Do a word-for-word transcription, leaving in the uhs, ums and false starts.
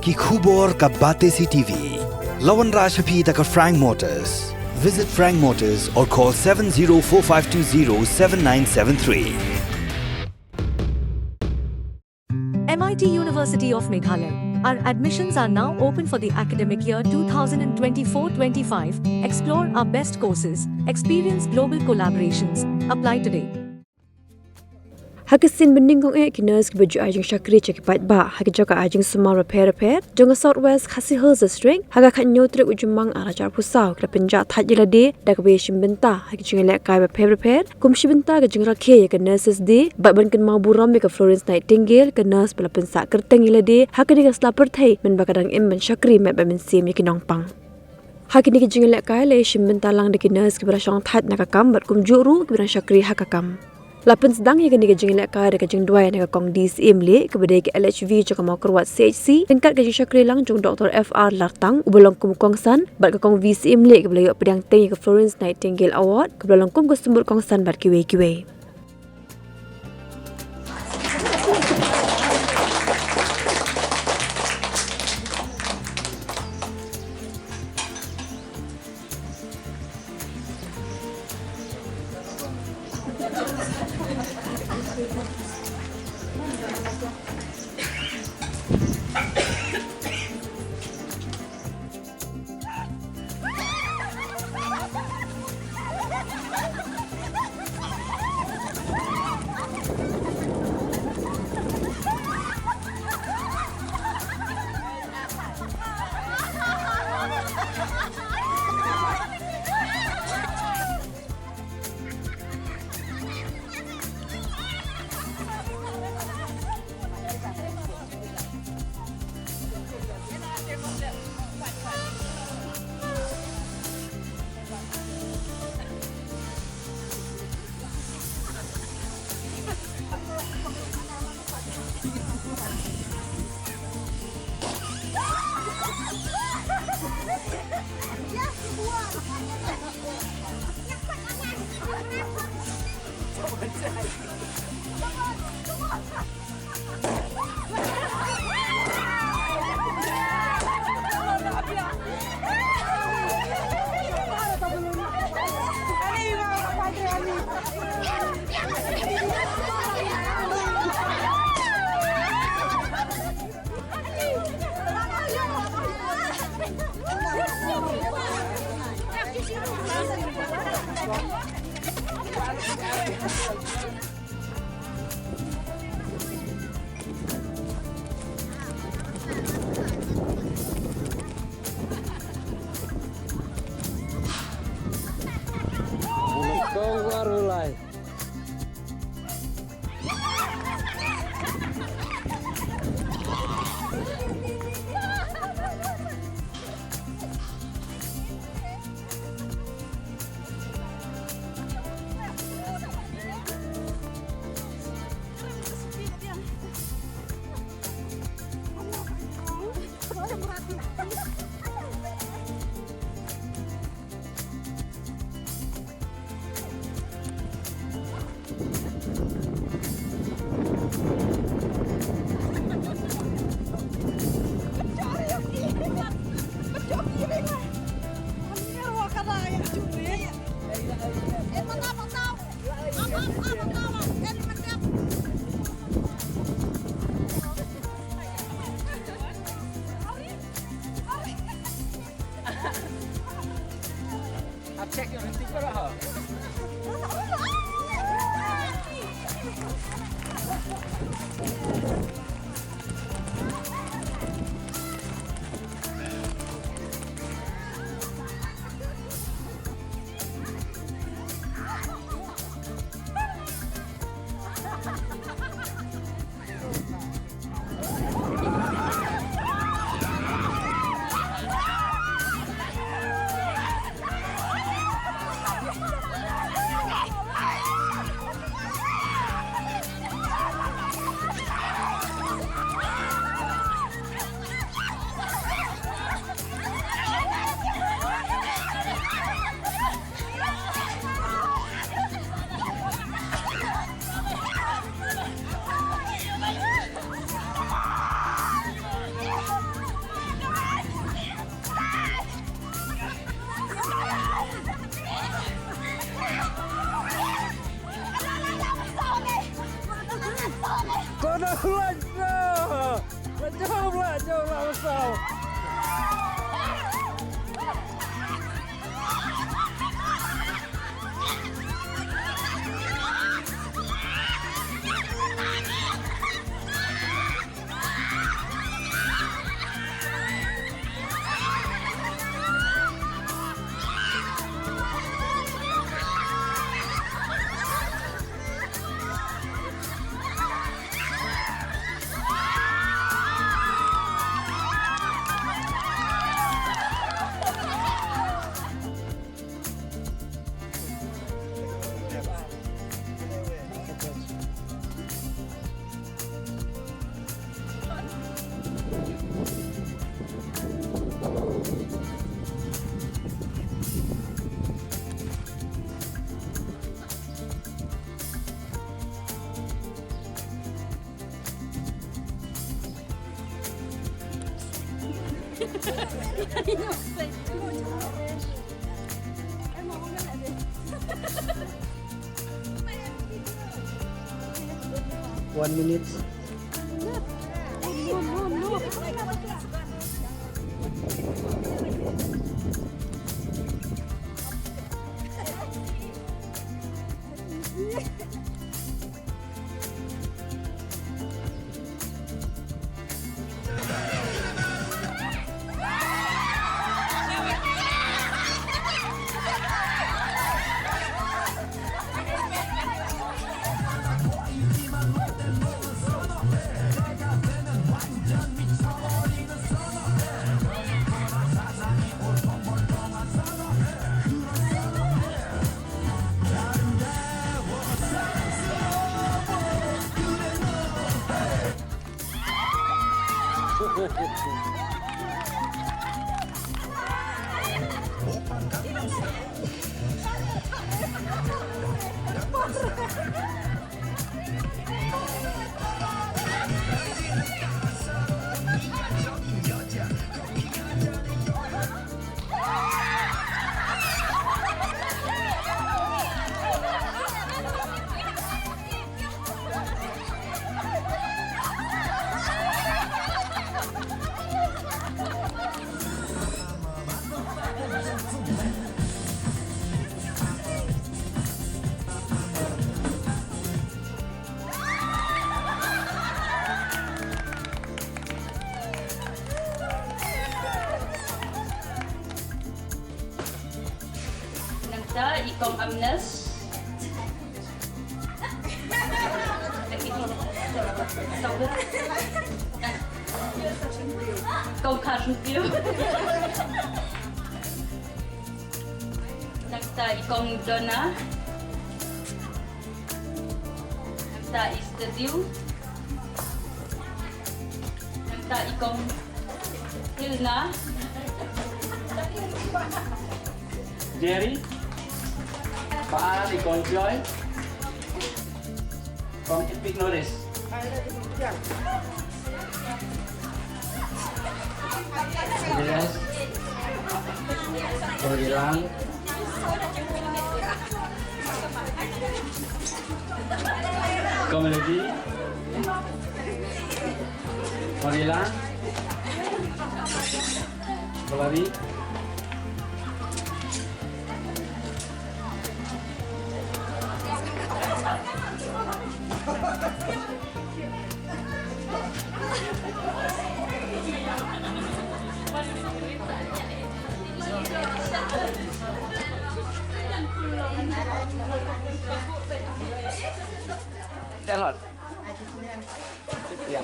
Ki khubor ka Batesi TV. La wanrah sha phi da ka Frank Motors. Visit Frank Motors or call seven zero four five two zero seven nine seven three. M I T University of Meghalaya. Our admissions are now open for the academic year two thousand twenty-four twenty-five. Explore our best courses, experience global collaborations. Apply today. Ha ka sien bynta kong eh ki nurse kiba ju ai jingshakri cha ki paidbah ha ki jaka ai jingsumar bapher bapher jong ka South West Khasi Hills District ha ka khathynñiew tarik u Jymmang arhajar arphew saw ki la pynjah thait ïa lade da kaba ïashim bynta ha ki jingïalehkai bapher bapher kum shi bynta ka jingrakhe ïa ka Nurses Day bad ban kynmaw burom ïa ka Florence Nightingale, ka nurse ba la pynsah kyrteng ïa lade ha kane ka sla pyrthei mynba ka dang im ban shakri met bad mynsiem ïa ki nongpang. Ha kine ki jingïalehkai la ïashim bynta lang da ki nurse kiba la shong thait na ka kam bad kumjuh ruh kiba dang shakri ha ka kam. La pynsdang ïa kane ka jingïalehkai da ka jingduwai na ka Kong D. Syiemlieh kaba dei ka L H V jong ka Mawkyrwat C H C ryngkat ka jingshakri lang jong Doctor F R Lartang uba long kum u kongsan bad ka Kong V. Syiemlieh kaba la ïoh pdiang teng ïa ka Florence Nightingale Award kaba la long kum ka symbud kongsan bad kiwei kiwei. One minute. Nangta i kong Amnes. Kong Khashmir. Nangta i kong Donna. Nangta i Stadiu. Nangta i kong Hilna. Jerry. Paan i kong Joy. Kong Epic Norris. Yes. Kong Gilang. Kong Lady. Kong Gilang. Kong Lady. Tell her. Yeah.